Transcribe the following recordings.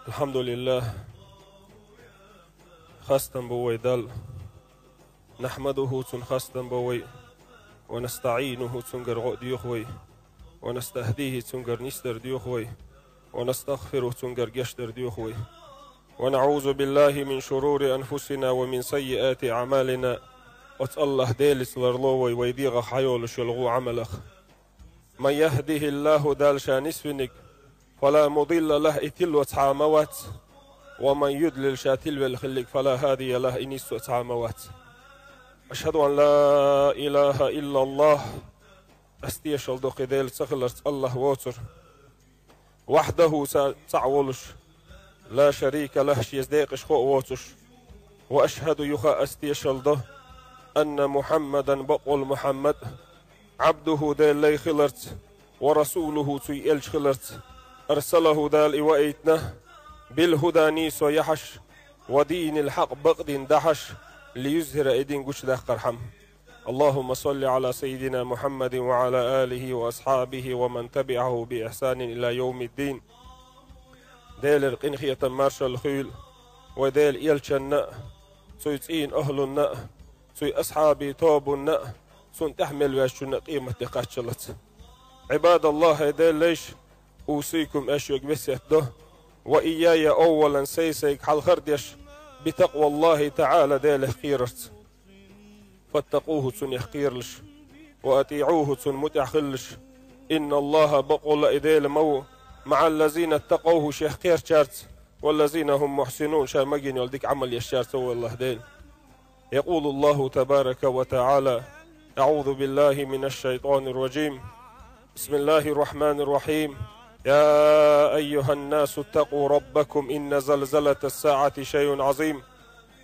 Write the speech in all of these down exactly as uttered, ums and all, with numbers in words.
الحمد لله. Хастам бу вай Далла. نحمده — Цунна хастам бу вай. ونستعينه — Цунгара гӀо доьху вай. ونستهديه — Цунгара нисдар доьху вай. ونستغفره — Цунгара гечдар доьху вай. ونعوذ بالله من شرور أنفسنا ومن سيئات أعمالنا. Оцу АллахӀ Делаца ларло вай, вай дегӀах хьайолуш йолу гӀу Ӏамалах. من يهده الله — Дала Ша нисвиниг, فلا مضل له — и тило цхьа а ма вац. ومن يضلل — Ша тилвелла хиллиг, فلا هادي له — и нисо цхьа а ма вац. أشهد أن لا إله إلا الله — Ас тешалла до кхин Дела ца хиларца АллахӀ воцург. وحده — Ша цхьаъ волуш, لا شريك له — Шеца декъашхо а воцуш. وأشهد — юха ас тешалла до, أن محمدا — бакъволу Мухьаммад, عبده — Делан лай хиларца, ورسوله — Цуьнан элча хиларца, أرسله — Дала и ваийтина, بالهدى — нийсо яхьаш, ودين الحق — бакъдин дахьаш, ليظهره — и дин гучудаккхархьама. اللهم صل على سيدنا محمد وعلى آله وأصحابه ومن تبعه بإحسان إلى يوم الدين. Делера къинхетам, маршалла хуьлда вай Делан элчанна а, цуьнан цӀийнан ахӀлунна а, цуьнан асхьабийн тобанна а, цунна тӀаьхьа мел ваьшначунна а къематде кхаччалц. عباد الله — хӀай Делан лайш, أوصيكم — ас шуьга весет до, وإياي — أولا — сайн-сайга хьалхара деш, بتقوى الله تعالى — Делах кхерарца. فاتقوه — Цунах кхералаш, وأطيعوه — Цунна муьтӀахь хилалаш. إن الله — бакъволла и Дела ма ву, مع الذين اتقوا — Шех кхерачаьрца, والذين هم محسنون — Ша магийна йолу дика Ӏамал ешчаьрца ву АллахӀ Дела. يقول الله تبارك وتعالى: أعوذ بالله من الشيطان الرجيم. بسم الله الرحمن الرحيم. يا أيها الناس اتقوا ربكم إن زلزلة الساعة شيء عظيم.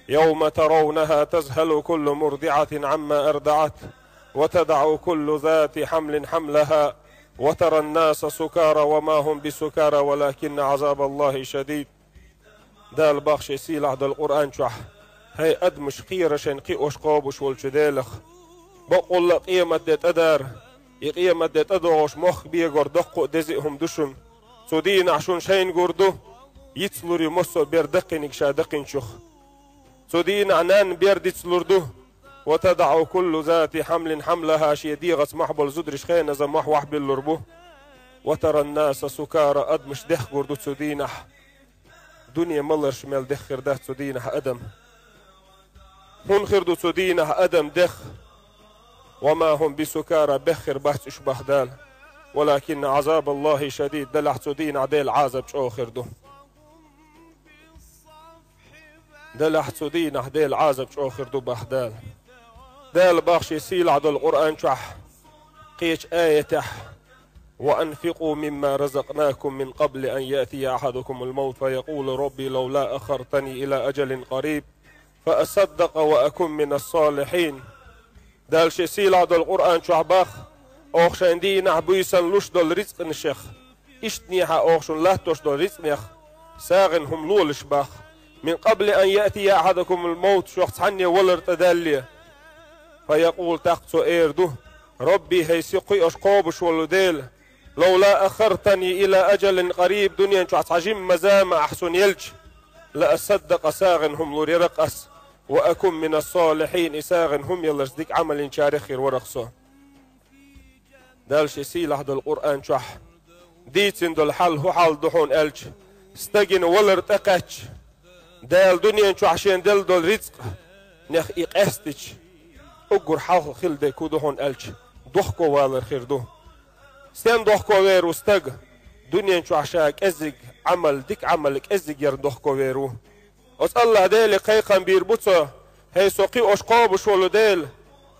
يوم ترونها تذهل كل مرضعة عما أرضعت وتضع كل ذات حمل حملها وترى الناس سكارى وما هم بسكارى ولكن عذاب الله شديد. Дала боху шен сийлахь долу Къуръан чохь: «ХӀай адамаш, кхера шайн кхиош кхобуш волчу Делах. Бакъволла а къематде тӀедара, и къематде тӀедогӀуш мохк бегор доккха а, деза а хӀума ду шуна. Цу дийнахь шуна шайна гур ду, йицлур ю массо а бер даккхийниг ша даккхинчух. Цу дийнахь нанна бер дицлур ду. وتضع كل ذات حمل حملها, шен дегӀаца мохь болу зударша хеназа мохь вахьбиллур бу. وترى الناس سكارى, адамаш дехгур ду цу дийнахь». Дуьне маларш мел деххир дац цу дийнахь адам. ХӀунда хир ду цу дийнахь адам дехха? وما هم بسكارى, беххир бац уьш, боху Дала. ولكن عذاب الله شديد, делахь цу дийнахь Делан Ӏазап чӀогӀа хир ду. Делахь цу дийнахь Делан Ӏазап чӀогӀа хир ду, боху Дала. Дала боху шен сийлахь долу Къуръан чохь кхечу аятехь: «وأنفقوا مما رزقناكم من قبل أن يأتي أحدكم الموت فيقول رب لولا أخرتني إلى أجل قريب فأصدق وأكن من الصالحين». Дала шен сийлахь долу Къуръан чохь боху: «Оха шайн дийнахь буьйсанна луш долу рицкъанашех, иштанехьа оха шуна латтош долу рицкъанех сагӀина хӀума лолаш», боху. «من قبل أن يأتي أحدكم الموت», шух цхьанне валар тӀедалале. «فيقول», тӀаккха цо эр ду: «رب, хӀай со кхиош кхобуш волу Дела, لولا أخرتني إلى أجل قريب, дуьнен чохь цхьа жимма зама ахь суна елча, لأصدق, сагӀина хӀума лур яра-кх ас, وأكن من الصالحين, и сагӀина хӀума яларца дика Ӏамал йинчарех хир вара-кх со». Дала шен сийлахь долу Къуръан чохь дийцина долу хьал хӀун хьал ду хьуна аьлча, стагана валар тӀекхаьчча, Дала дуьнен чохь шен делла долу рицкъанех и къаьстича, уггар хьалха хила дерг хӀун ду хьуна аьлча, дохко валар хир ду. Стенна дохко вер ву стаг? Дуьнен чохь ша кӀеззиг Ӏамал, дика Ӏамал кӀеззиг ярна дохко вер ву. Оцу АллахӀ Деле кхайкхам бийр бу цо: «ХӀай со кхиош кхобуш волу Дела,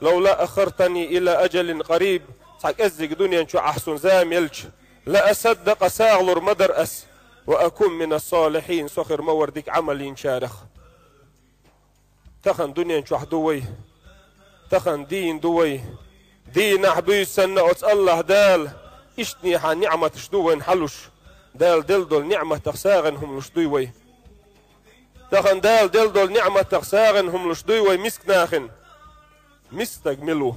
لولا أخرتني إلى أجل قريب, цхьа кӀеззиг дуьнен чохь ахь суна зама елча, لأصدق, сагӀа лур ма дара ас, وأكن من الصالحين, со хир ма вара дика Ӏамал йинчарех». Тахана дуьнен чохь ду вай. Тахана дийна ду вай. Дийнахь буьйсанна оцу АллахӀ Дала иштанехьа ниӀматаш ду вайна хьалуш. Дала делла долу ниӀматах сагӀина хӀума луш дуй вай. Тахана Дала делла долу ниӀматах сагӀина хӀума луш дуй вай мисканахина. Миска стаг мила ву?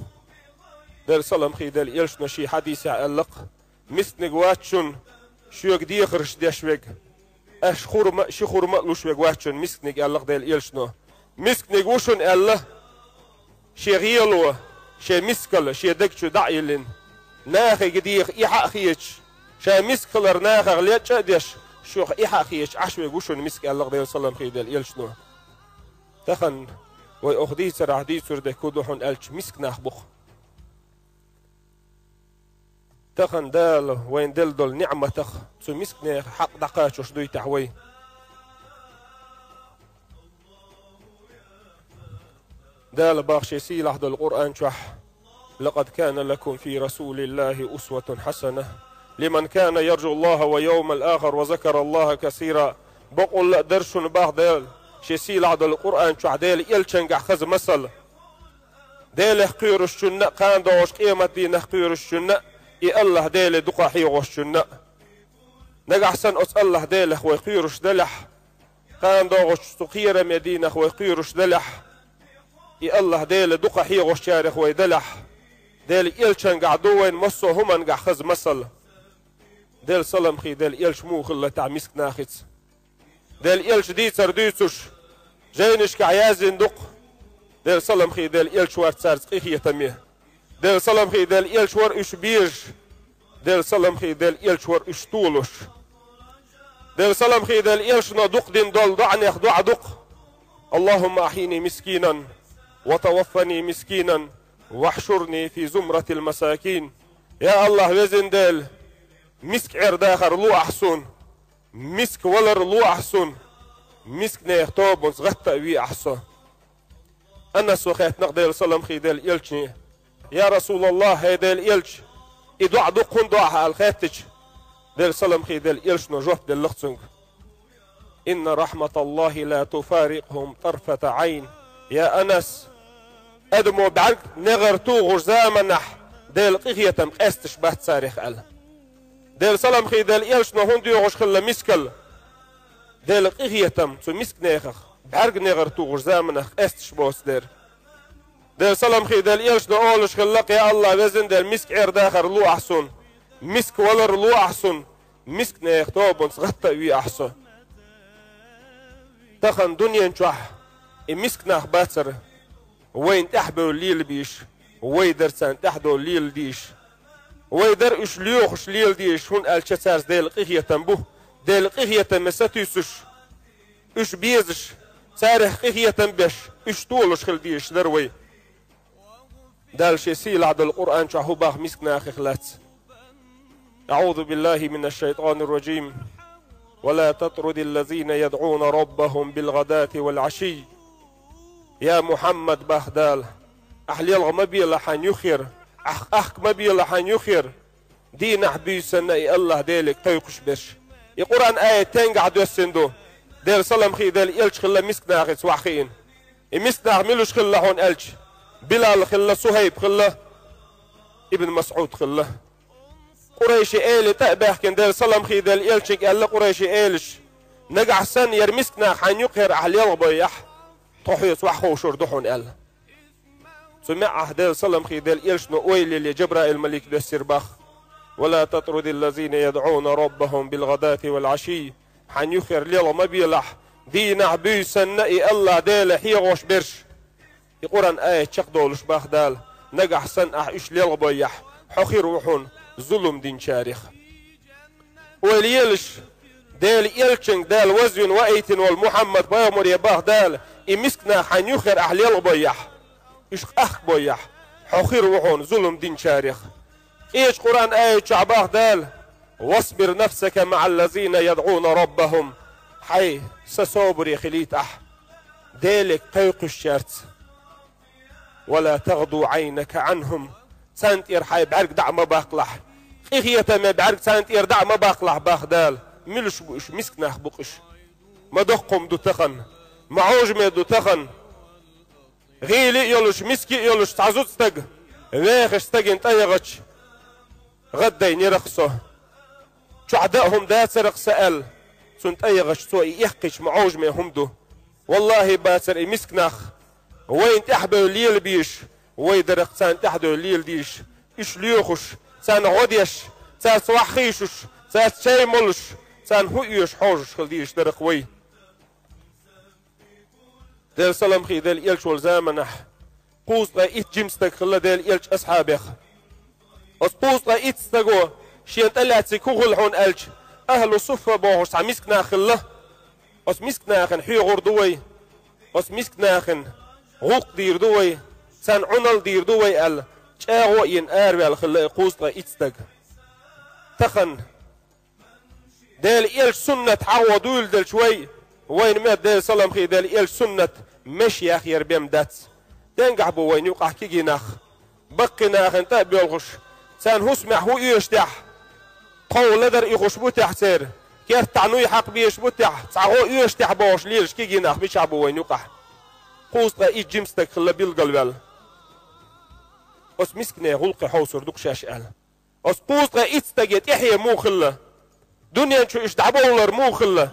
Делан салам хуьлда элчано шен хьадисехь аьлла-кх: «Мисканиг вац шуна шуьга дехарш деш верг». Аш хурма а, ши хурма а луш вега вачун мискниг аьлла Делан элчано. Мискниг ву шуна аьлла, шен гӀело, шен мискал, шен дег чу дӀа а йиллина, нахага деха эхь а хеташ, ша миска хилар нахах лечкъа а деш, шух эхь а хеташ Ӏаш вега ву шуна миска аьлла Делан салам хийла Делан элчано. Тахан вай оха дийцарах дийцур дерг хӀун ду хьуна аьлча миска нах бу-кх. Тахан Дала вайна делла долу ниӀматах цу мисканех хьакъ дӀакхачош дуй-те вай. Дала бах шен сийлахь долу Къуръан чохь: «لقد كان لكم في رسول الله أسوة حسنة لمن كان يرجو الله واليوم الآخر وذكر الله كثيرا». Бакъулла а дара шуна бах Дала шен сийлахь долу Къуръан чохь Делан элчангахь хаза масал. Делах кхоьрушчунна а, кхана догӀуш къематдийнах кхоьрушчунна а, и АллахӀ Деле дукха хьехошчунна а. Нагахь санна оцу АллахӀ Делах вай кхоьруш делахь, кхана догӀучу цу кхераме дийнах вай кхоьруш делахь, и АллахӀ Деле дукха хьехошчарех вай делахь, Делан элчангахь ду вайна массо а хӀумангахь хаза масал. Делан салам хийла Делан элча муха хилла тӀехь миска нахаца. Делан элча дийцар дуьйцуш, жайнашкахь яздина ду-кх. Делан салам хийла Делан элча вара цаьрца къинхетаме. Делан салам хийла Делан элча вара уьш безаш. Делан салам хийла Делан элча вара уьш толуш. Делан салам хийла Делан элчано дукха дина долу доӀанех доӀа ду-кх: «اللهم أحيني مسكينا وتوفني مسكينا واحشرني في زمرة المساكين». Я АллахӀ, везан Дела, миска Ӏер дахар ло ахь суна. Миска валар ло ахь суна, мисканех тобанца гӀатта а ве ахь со. Анаса хаьттина-кх Делан салам хийла Делан элчане: «Я РасулаллахӀ, хӀай Делан элча, и доӀа ду-кх хӀун доӀа?» аьлла хаьттича, Делан салам хийла Делан элчано жоп делла-кх цуьнга: «إن رحمة الله لا تفارقهم طرفة عين». Я Анас, адамо бӀаьрг негӀар тухуш заманахь Делан къинхетам къесташ бац царех аьлла. Делан салам хийла Делан элчано хӀунда доьхуш хилла мискал? Делан къинхетам цу мисканехах бӀаьрг негӀар тухуш заманах къесташ боцу дера. Делан салам хийла Делан элчано олуш хилла-кх: «Я АллахӀ, везан Дела, миска Ӏер дахар ло ахь суна, миска валар ло ахь суна, мисканех тобанца гӀатта а ве ахь со». Тахан дуьнен чохь и миска нах бацара вайна тӀаьхьабевлла лелабеш, вай дара царна тӀаьхьадовла леладеш. Вай дара уьш лоьхуш леладеш, хӀунда аьлча цаьрца Делан къинхетам бу, Делан къинхетаме сатуьйсуш, уьш безаш, царех къинхетам беш, уьш толуш хила дезаш дара вай. Дала шен сийлахь долу Къуръан чохь хӀун бах миска нахах лаьцна: «أعوذ بالله من الشيطان الرجيم. ولا تطرد الذين يدعون ربهم بالغداة والعشي». Я Мухьаммад, бах Дала, ахь лелха ма белахь хьайна юххера, ахь къахка ма белахь хьайна юххера, дийнахь буьйсанна и АллахӀ Деле кхойкхуш берш. И Къуръан аят стенгахь доьссина ду? Делан салам хийла Делан элча хилла миска нахаца ваха хиъна. И миска нах муьлш хилла хьуна аьлча, Билал хилла, Сухьайб хилла, Ибн МасӀуд хилла. Къурайши эла тӀе а баьхкина, Делан салам хийла Делан элчанга аьлла Къурайши элаша: «Нагахь санна яра миска нах хьайна юккъера ахь лелхабойяхь, тхо хьоьца ваха ховшур ду хьуна», аьлла. Цу маьӀӀехь Делан салам хийла Делан элчано ойла еле Жабраил-малик доьссира бах: «ولا تطرد الذين يدعون ربهم بالغداة والعشي». Хьайна юххера лелха ма белахь, дийнахь буьйсанна и АллахӀ Деле хьехош берш. И Къуръан аят чекхдолуш бах Дала: «Нагахь санна ахь уьш лелхабойяхь, хьо хир ву хьуна зулам динчарех». Ойла елаш, Делан элчанга Дала вазвина ваийтина волу Мухьаммад-пайхамаре бах Дала: «И миска нах хьайна юххера ахь лелхабойяхь, уьш къахкабойяхь, хьо хир ву хьуна зулам динчарех». Кхечу Къуръан аят чохь бах Дала: «واصبر نفسك مع الذين يدعون ربهم». Хьайн са собаре хилийта ахь Деле кхойкхуьшчаьрца. «ولا تعد عيناك عنهم». Царна тӀера хьайн бӀаьрг дӀа а ма баккхалахь. Къинхетаме бӀаьрг царна тӀера дӀа а ма баккхалахь, бах Дала. Муьлш бу уьш, миска нах бу-кх уьш. Ма доккха хӀума ду тахана, ма Ӏожаме ду тахана. ГӀийла а йолуш, миска а йолуш цхьа зуда стаг вехаш стагана тӀе яхча, гӀаддайнера-кх со. Чохь дан а хӀума дацара-кх сан аьлла, цунна тӀе яхча, цо и эккхийча ма Ӏожаме хӀума ду. ВаллахӀи, бацара и миска нах, вайна тӀаьхьабевлла лелабеш, вай дара-кх царна тӀаьхьадевлла леладеш, уьш лоьхуш, царна гӀо деш, цаьрца ваха хийшуш, цаьрца чай молуш, Царна хӀун оьшу хьожуш хила дезаш дара-кх вай? Делан салам хилда Делан элча волчу заманахь кхузткъе итт жима стаг хилла Делан элчан асхьабех. Оцу кхузткъе итт стаго шена тӀелаьцнарг хӀун хилла хьуна аьлча, ахьлу суффа бохуш цхьа миска нах хилла. Оцу миска нахана хьоьхур ду вай. Оцу миска нахана гӀуллакх дийр ду вай, царна Ӏуналла дийр ду вай аьлла, чӀагӀо а йина араваьлла хилла и кхузткъе итт стаг. Тахана Делан элчан суннат хьахо дуйла делча вай, вайна меттахь Делан салам хилда Делан элчан суннат мешаяхъяр бен дац. Денгахь бу вайна юкъахь кегий нах. Баккхий нахана тӀе а боьлхуш, царна хӀусамехь хӀун оьшу техь, тхов ледар ихуш бу техь церан, кертахь нуй хьакха безаш бу техь, цхьа гӀо оьшу техь бохуш лелаш кегий нах мичахь бу вайна юкъахь? Кхузткъе итт жима стаг хилла билгалваьлла. Оцу мискане гӀуллакхе хьовсур ду-кх шаьш аьлла. Оцу кхузткъе итт стаге тӀаьхье муха хилла? Дуьнен чу уьш дӀабовлар муха хилла?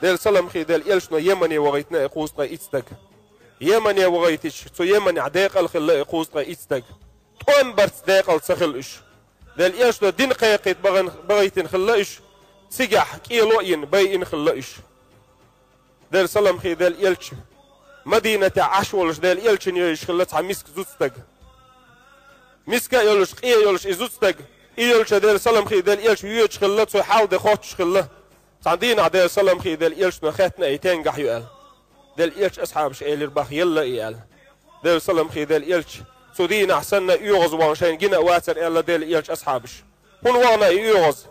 Делан салам хилда Делан элчано Йемане вахийтина и кхузткъе итт стаг. Йемане вахийтича, цу Йеманехь декъала хилла и кхузткъе итт стаг. ТӀом барца декъала ца хилла уьш. Делан элчано дин кхайкхийта бахана, бахийтина хилла уьш, цигахь кӀело а йина, байина хилла уьш. Делан салам хилда Делан элча Мадинатехь Ӏаш волуш Делан элчана йовзаш хилла цхьа миска зуда стаг. Миска а йолуш, къе а йолуш и зуда стаг, и йолча Делан салам хилда Делан элча воьдуш хилла, цуьнан хьал де хоттуш хилла. Цхьана дийнахь Делан салам хилда Делан элчано хаьттина и тенгахь ю аьлла. Делан элчан асхьабаша элира боху елла и аьлла. Делан салам хилда Делан элча цу дийнахь санна оьгӀазвахана шайна гина а вацара аьлла Делан элчан асхьабаша. ХӀунда вахана и оьгӀаз?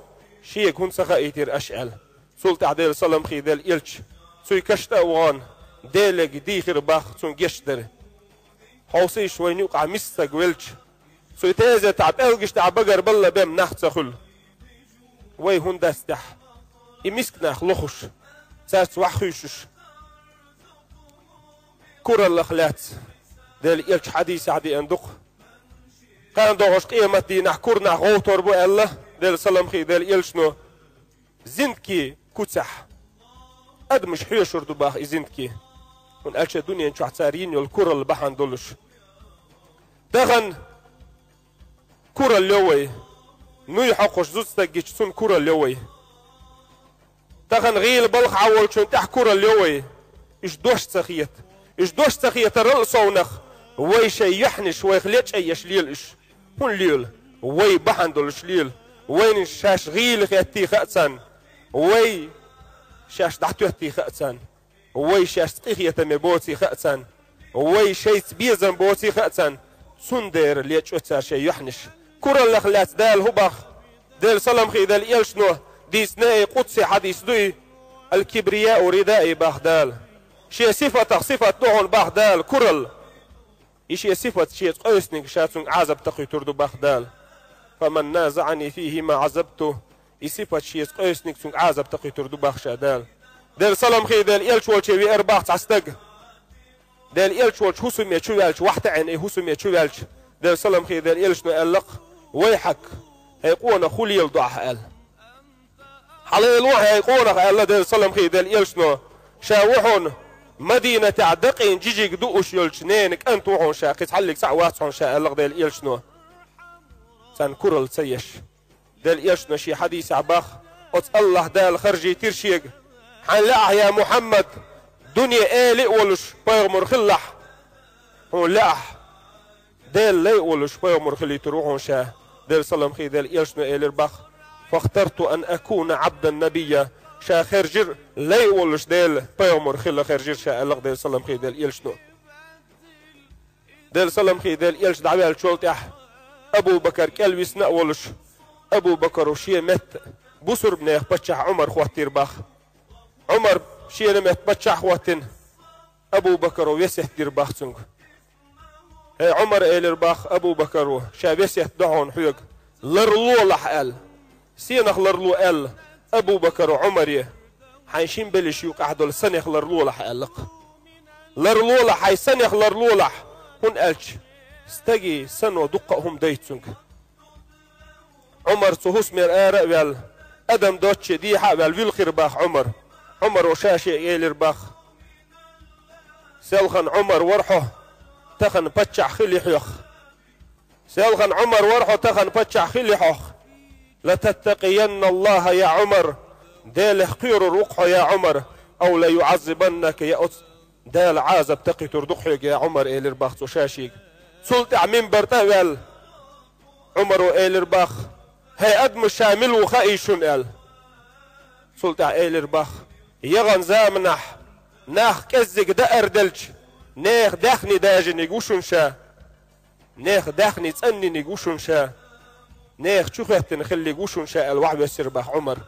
Шега хӀунда ца хаийтира аша аьлла. Цул тӀаьхьа Делан салам хилда Делан элча цуьнан каш тӀе а вахана, Деле дийхира боху цунна гечдар. Хьовсийша вайна юкъахь миска стаг велча, цуьнан тезетахь пӀелгаш тӀехь багара балла бен нах ца хуьлу. Вай хӀунда дац тӀехь и миска нах лохуш, цаьрца ваха хуьйшуш? Кураллах лаьцна Делан элчан хьадисехь деана ду-кх. Кхана догӀуш къематдийнахь кура нах гӀовттор бу аьлла Делан салам хилда Делан элчано зиндгий куцехь. Адамаш хьоьшур ду боху и зиндгий. ХӀунда аьлча дуьнен чохь цара йина йолу куралла бахьана долуш. Тахана куралла йо вай. Нуй хьокхуш зуда стаг гича цунна куралла йо вай. Тахана гӀийла балха Ӏа волчунна тӀехь куралла йо вай. Уьш дош ца хета. Уьш дош ца хетарал а совнах, вай шайн юьхьнаш вайх лечкъа еш лела уьш. ХӀунда лела? Вай бахьана долуш лела. Вайна шаьш гӀийла хеттий хаьа царна. Вай шаьш дӀатоьттий хаьа царна. Вай шаьш къинхетаме боций хаьа царна. Вай шайца безам боций хаьа царна. Цундела лечкъо цара шайн юьхьнаш. Кураллах лаьцна Дала хӀун боху? Делан салам хилда Делан элчано дийцина и къудси хьадис ду и: «Ал-кибрияу ридаи», боху Дала. Шен сифатах сифат ду хьуна боху Дала, куралла. И шен сифат шеца къевсинарг ша цуьнга Ӏазап такхуьйтур ду боху Дала. «Фаман назаӀани фихима Ӏазабту». И сифат шеца къевсинарг цуьнга Ӏазап такхуьйтур ду боху ша Дала. Делан салам хилда Делан элча волче веара боху цхьа стаг. Делан элча волчу хӀусаме чу ваьлча, вахьтаӀина и хӀусаме чу ваьлча, Делан салам хилда Делан элчано аьлла-кх: «Вайхьак, хӀей къонах, хӀун леладо ахь?» аьлла. «Хьан лело, хӀей къонах», аьлла Делан салам хилда Делан элчано. «Ша ву хьуна Мадинатехь дакъийна жижиг дууш йолчу ненан кӀант ву хьуна ша, кхин цхьаллиг цхьаъ вац хьуна ша», аьлла-кх Делан элчано. Царна куралла ца еш. Делан элчано шен хьадисехь боху: «Оцу АллахӀ Дала харжийтира шега: „Хьайна лаахь, я Мухьаммад, дуьне эла а волуш пайхамар хилалахь, хьуна лаахь, Делан лай а волуш пайхамар хилийтур ву хьуна ша“». Делан салам хилда Делан элчано элира боху: «Фахтарту ан акуна Ӏабдан набийя». Ша хаьржира лай а волуш Делан пайхамар хила хаьржира ша, аьлла-кх Делан салам хилда Делан элчано. Делан салам хилда Делан элча дӀаваьллачул тӀаьхьа Абу-Бакар кӀел висна а волуш, Абу-Бакаро шен метта бусурбанех паччахь Ӏумар хӀоттийра боху. Ӏумар шена метта паччахь хӀоттийна, Абу-Бакаро весет дира боху цуьнга. «ХӀей Ӏумар, — элира боху Абу-Бакаро, — ша весет до хьуна хьоьга, ларлолахь», аьлла. Сенах ларло аьлла Абу-Бакаро Ӏумаре, хьайн шина беллаш юкъахь долу санех ларлолахь аьлла-кх. Ларлолахь, хьайн санех ларлолахь, хӀунда аьлча стаге сано дуккха а хӀума дайта цуьнга. Ӏумар цу хӀусамера ара а ваьлла, адам доцчу дехьа а ваьлла, вилхира боху Ӏумар. Ӏумаро ша-шега элира боху: «Селхана Ӏумар вара хьо, тахана паччахь хили хьох. Селхана Ӏумар вара хьо, тахана паччахь хили хьох». «لتتقين الله يا عمر», Делах кхоьрур ву-кх хьо, я Ӏумар, «أو ليعذبنك», я оцу Дала Ӏазап такхуьйтур ду-кх хьоьга, я Ӏумар, элира бах цо ша шега. Цул тӀаьхьа минбар тӀе а ваьлла, Ӏумаро элира бах: «ХӀей, адамаш, ша мила ву хаий шуна?» – аьлла. Цул тӀаьхьа элира бах: «Ягъан заманахь нах кӀеззиг даар делча, нехан даьхни дажийниг ву шуна ша, нехан даьхни цӀанйиниг ву шуна ша, нехан чу хӀоьттина хиллиг ву шуна ша», – аьлла, вахьвоьссира бах Ӏумар.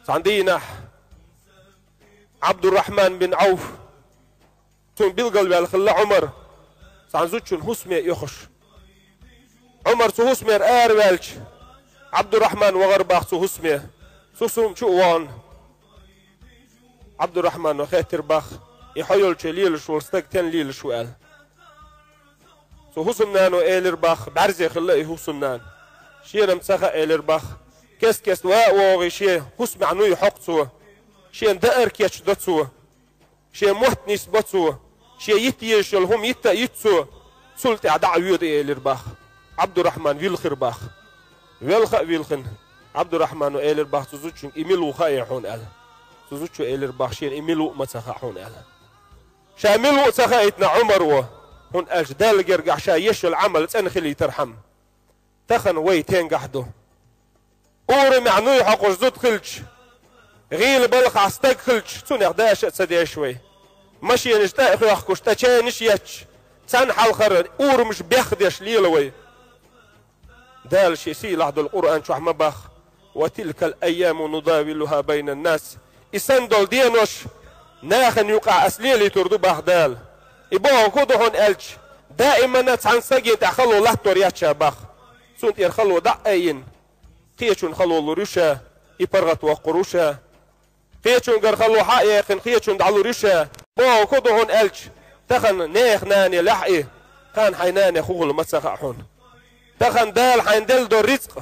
Цхьана дийнахь Ӏабдуррахьман бин Ӏауф, цунна билгалваьлла хилла Ӏумар, цхьана зудчун хӀусаме оьхуш. Ӏумар цу хӀусамера араваьлча, Ӏабдуррахьман вахара бах цу хӀусаме. Цу хӀусам чу а вахана, Ӏабдуррахьмано хаьттира бах: «И хьо йолчу лелаш волу стаг стенна лелаш ву?» – аьлла. Цу хӀусамнано элира бах, бӀаьрзе хилла и хӀусамнана. Шена-м ца хаьа, элира бах. Кест-кеста ван а вогӀий, шен хӀусамехь нуй хьокху цо. Шена даар кечдо цо. Шен мотт нисбо цо. Шен йита езаш йолу хӀума йитта а йитта цо. Цул тӀаьхьа дӀа а воьду, элира бах. Ӏабдуррахьман вилхира бах. Велха а вилхина, Ӏабдуррахьмано элира бах цу зудчуьнга: «И мила ву хаий хьуна?» – аьлла. Цу зудчо элира бах: «Шена и мила ву а ма ца хаьа хьуна», – аьлла. Ша мила ву а ца хаийтина Ӏумар ву, хӀунда аьлча Далла гергахь ша еш йолу Ӏамал цӀена хилийтархьама. Тахана вай тенгахь ду. Урамехь нуй хьокхуш зуда хилча, гӀийла балхахь стаг хилча, цунах даша а ца деш вай. Машенаш тӀе а хоьхкуш, тӀе чайнаш а етташ, цхьана хьалхара урамаш бехдеш лела вай. Дала шен сийлахь долу Къуръан чохь ма бах: «وتلك الأيام نداولها بين الناس». И санна долу денош нахана юкъахь ас лелийтур ду, бах Дала. И боху хӀун ду хьуна аьлча, даимана цхьана стагана тӀехь хало латтор яц ша, бах. Цунна тӀера хало дӀа а айина, кхечунна хало лур ю ша, и паргӀат воккхур ву ша. Кхечуьнгара хало хьа а яьккхина, кхечунна дӀалур ю ша. Боху хӀун ду хьуна аьлча, тахана нехан нане лаьхьа и, кхана хьайн нанех хӀун хуьлу ма ца хаьа хьуна. Тахана Дала хьайна делла долу рицкъ,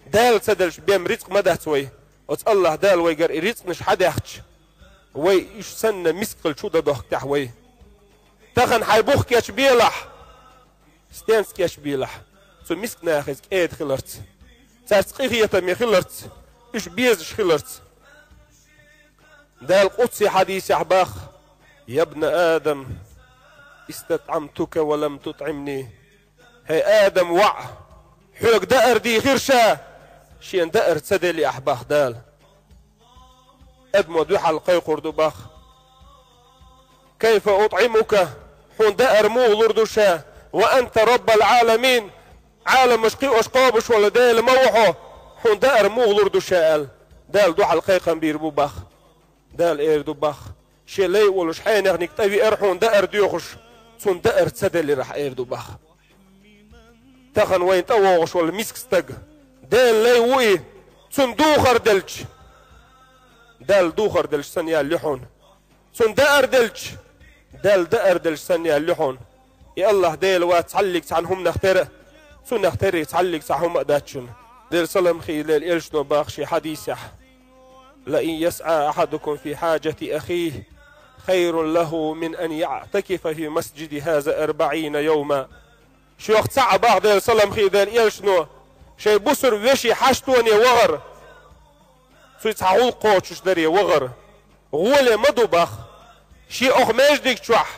Дала ца делча бен рицкъ ма дац вай. Оцу АллахӀ Дала вайгара и рицкънаш хьадаьхча, вай уьш санна миска хилча хӀун дан дохку тӀехь вай. Тахана хьайн бух кечбелахь, стенца кечбелахь, цу миска нахаца кӀеда хиларца, цаьрца къинхетаме хиларца, уьш безаш хиларца. Дала къудси хьадисехь бах: «يا ابن آدم، استطعمتك ولم تطعمني». ХӀей, Адам воӀ, хьоьга даар дийхира ша, шена даар ца делли ахь, бах Дала. Адамо дуьхьал кхайкхур ду, бах: «كيف أطعمك؟» Хьуна даар муха лур ду ша? «وأنت رب العالمين». Ӏаламаш кхиош кхобуш волу Дела ма ву хьо, хьуна даар муха лур ду ша аьлла, Дала дуьхьал кхайкхам бийр бу, бах. Дала эр ду, бах: «Шен лай а волуш хьенехниг тӀевиара хьуна даар доьхуш, цунна даар ца деллира ахь», эр ду, бах. Тахана вайна тӀевогӀуш волу миска стаг, Делан лай ву и, цунна духар делча, Далла духар делча санна яьлла ю хьуна. Цунна даар делча, Далла даар делча санна яьлла ю хьуна. И АллахӀ Дела вац цхьаллиг цхьана хӀуманах тера, цунах терриг цхьаллиг цхьа хӀума а дац шуна. Делан салам хилла Делан элчано бах шен хьадисехь: «لأن يسعى أحدكم في حاجة أخيه خير له من أن يعتكف في المسجد هذا أربعين يوما». Шух цхьаъ, бах Делан салам хилла Делан элчано, шайн бусулба вешин хьаштоне вахар, цуьнан цхьа гӀуллакх кхочуш даре вахар гӀоле ма ду, бах, шен окху маьждиг чохь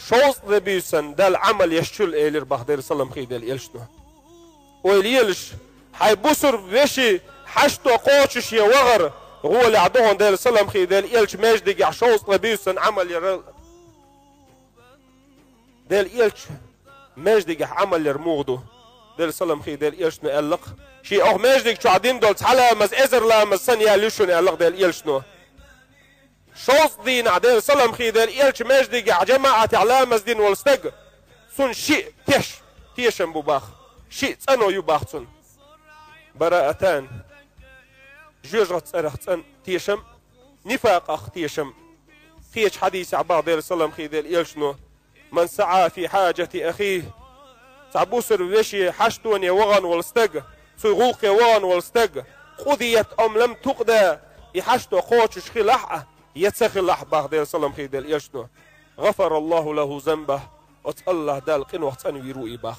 шовзткъа де буьйсанна Далла Ӏамал еш чул, элира, бах Делан салам хилла Делан элчано. Ойла елаш, хьайн бусулба вешин хьашто кхочушъе вахар гӀолехь ду хьуна Делан салам хилла Делан элча маьждигехь шовзткъа де буьйсанна Ӏамал яр. Делан элча маьждигехь Ӏамал яр муха ду? Делан салам хилла Делан элчано аьлла-кх: «Шен окху маьждиг чохь дина долу цхьа ламаз эзар ламаз санна яьлла ю шуна», аьлла-кх Делан элчано. Шовзткъа дийнахь Делан салам хилла Делан элча маьждигехь жамаӀатехь ламаз дина волу стаг, цунна шиъ теш, тешам бу, бах, шиъ цӀано ю, бах, цунна. Бараатан, жоьжахатин цӀарах цӀан тешам, нифакъах тешам. Кхечу хьадисехь бах Делан салам хилла Делан элчано: «من سعى في حاجة أخيه». Цхьа бусулба вешин хьаштоне вахана волу стаг, цуьнан гӀуллакхе вахана волу стаг, «قضيت أم لم تقض», и хьашто кхочуш хилахь а, я ца хилахь а, бах Делан салам хилла Делан элчано, «غفر الله له ذنبه», оцу АллахӀ Далла къинойх цӀанвийр ву и, бах.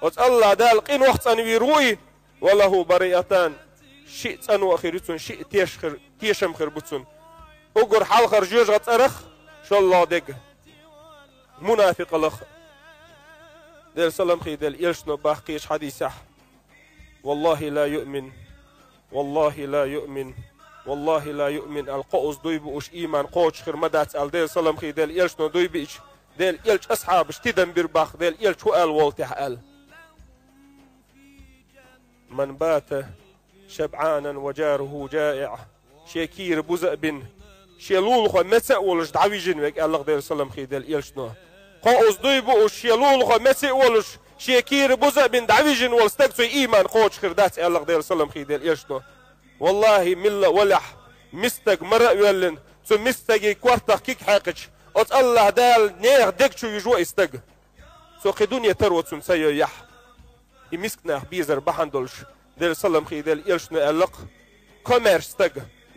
Оцу АллахӀ Дала къинойх цӀанвийр ву и, ва лахӀу бариатан, шиъ цӀано а хир ю цунна, шиъ теш хир, тешам хир бу цунна. Уггар хьалхара жоьжахатин цӀарах шоллагӀа дерг мунафикъаллах. Делан салам хийла элчано боху кхечу хьадисехь: «Валлахи ла юъмин, валлахи ла юъмин, валлахи ла юъмин», аьлла, кхузза дуй бууш ийман кхочуш хир ма дац аьлла, Делан салам хийла элчано дуй биъча, Делан элчан асхьабаш тидам бира боху, Делан элча хӀун аьлла волу техь аьлла. «Ман бата шабъанан ва жаруху жаиъ». Шен кийра буза а бина, шен лулахо меца а волуш дӀавижина верг аьлла-кх Делан салам хийла элчано. Кхузза дуй бууш, шен лулахо меца а волуш, шен кийра буза а бина дӀавижина волу стаг, цуьнан ийман кхочуш хир дац аьлла-кх Делан салам хийла элчано. Валлахи, милла а валахь, миска стаг мара а воьллина, цу миска стеган кортах куьг хьаькхича, оцу АллахӀ Дала нехан дег чу вуьжур ву и стаг. Цо кхин дуьне таро цунна ца йойъехь. И миска нах безар бахьана долуш, Делан салам хийла элчано аьлла-кх: «Комаьрша стаг,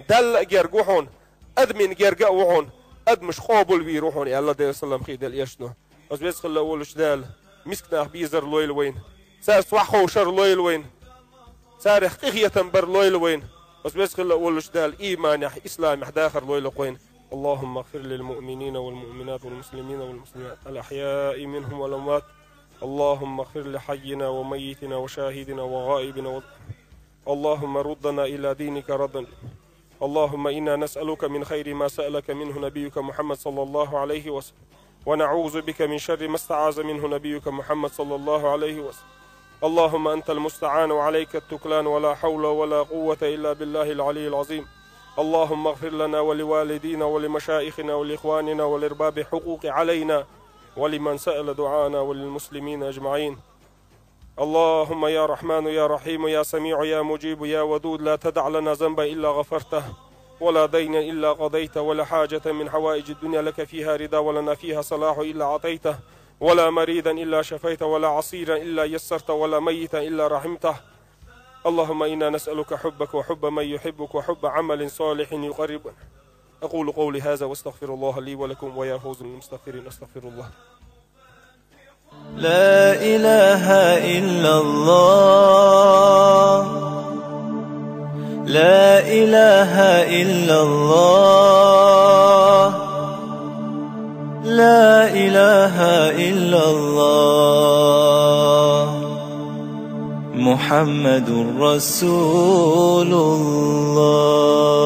Далла а герга ву хьуна, адамийн герга а ву хьуна, адамаш къобалвийр ву хьуна», аьлла Делан салам хийла элчано. Оцу веза хилла а волуш Дала миска нах безар лойла вайна, цаьрца охьаховшар лойла вайна, царех къинхетам бар лойла вайна. Оцу веза хилла а волуш Дала ийманехь, исламехь дахар лойла-кх вайна. اللهم اغفر للمؤمنين والمؤمنات والمسلمين والمسلمات الأحياء منهم والأموات. اللهم اغفر لحينا وميتنا وشاهدنا وغائبنا و... اللهم ردنا إلى دينك ردا. اللهم إنا نسألك من خير ما سألك منه نبيك محمد صلى الله عليه وسلم، ونعوذ بك من شر ما استعاذ منه نبيك محمد صلى الله عليه وسلم. اللهم أنت المستعان وعليك التكلان، ولا حول ولا قوة إلا بالله العلي العظيم. اللهم اغفر لنا ولوالدينا ولمشايخنا ولإخواننا ولأرباب حقوق علينا ولمن سأل دعانا وللمسلمين أجمعين. اللهم يا رحمن يا رحيم يا سميع يا مجيب يا ودود، لا تدع لنا ذنبا إلا غفرته، ولا دينا إلا قضيته، ولا حاجة من حوائج الدنيا لك فيها رضا ولنا فيها صلاح إلا أعطيته، ولا مريضا إلا شفيته، ولا عسيرا إلا يسرته، ولا ميتا إلا رحمته. اللهم إنا نسألك حبك وحب من يحبك وحب عمل صالح يقربنا. أقول قولي هذا وأستغفر الله لي ولكم، ويا فوز المستغفرين، أستغفر الله. لا إله إلا الله. لا إله إلا الله. لا إله إلا الله. محمد رسول الله.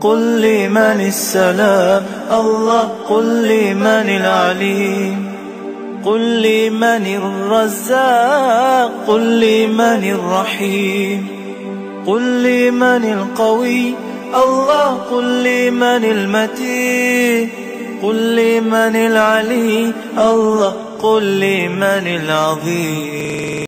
قل لي من السلام، الله، قل لي من العليم، قل لي من الرزاق، قل لي من الرحيم، قل لي من القوي، الله، قل لي من المتين، قل لي من العلي، الله، قل لي من العظيم.